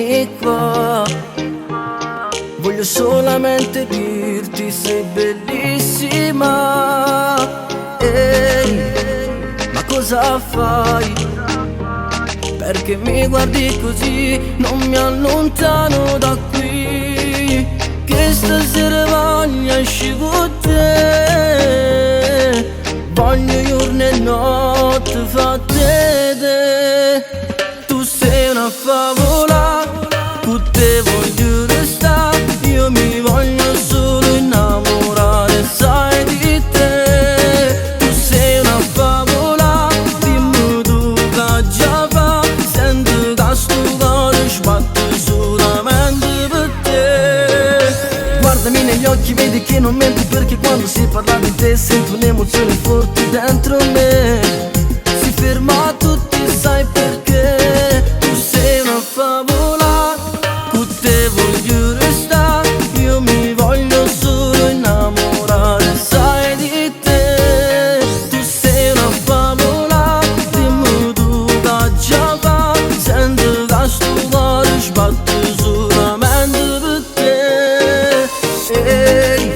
Vieni qua. Voglio solamente dirti sei bellissima. Ehi, ma cosa fai? Perché mi guardi così? Non mi allontano da qui. Che stasera voglio uscire con te. Voglio giorno e notte fatte te. Tu sei una favola, con te voglio restare. Io mi voglio solo innamorare, sai di te. Tu sei una favola, dimmi tu che già fa. Sento che sto cuore sbatte solamente per te. Guardami negli occhi, vedi che non mento, perché quando si parla di te sento un'emozione forte dentro me. Si ferma tutto, sai perché? Tu sei una favola, con te voglio restare. Io mi voglio solo innamorare, sai di te. Tu sei una favola, dimmi tu che già fa. Sento che sto cuore sbatte solamente per te. Ehi,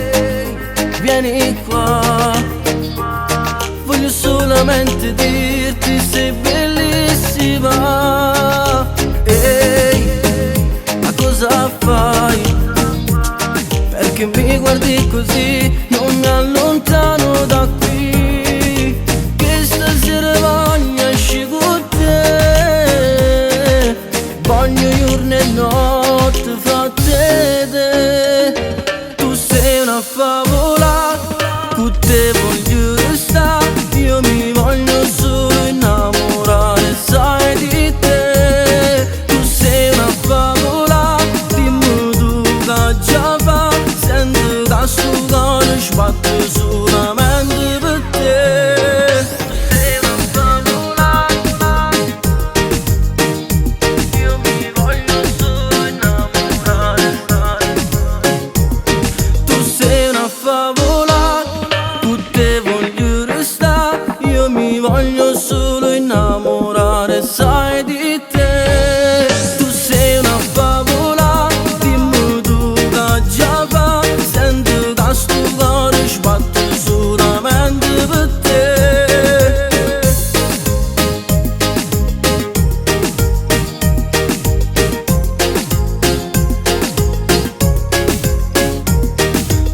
vieni qua. Voglio solamente dirti sei bellissima. Ehi, ma cosa fai? Perché mi guardi così? Non mi allontano da qui. Che stasera voglio uscire con te. Voglio giorno e notte fatte te. Tu sei una favola, con te voglio restare. Io mi voglio solo innamorare, sai di te. Tu sei una favola, dimmi tu che già fa. Sento che sto cuore sbatte solamente per te. Tu sei una favola, io mi voglio solo innamorare. Tu sei una favola, con te voglio restare. Io mi voglio solo innamorare, sai di te. Tu sei una favola, dimmi tu che già fa. Sento che sto cuore sbatte solamente per te.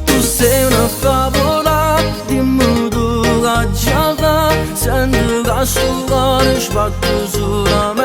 Tu sei una favola, dimmi tu che già fa. Sento che sto cuore sbatte solamente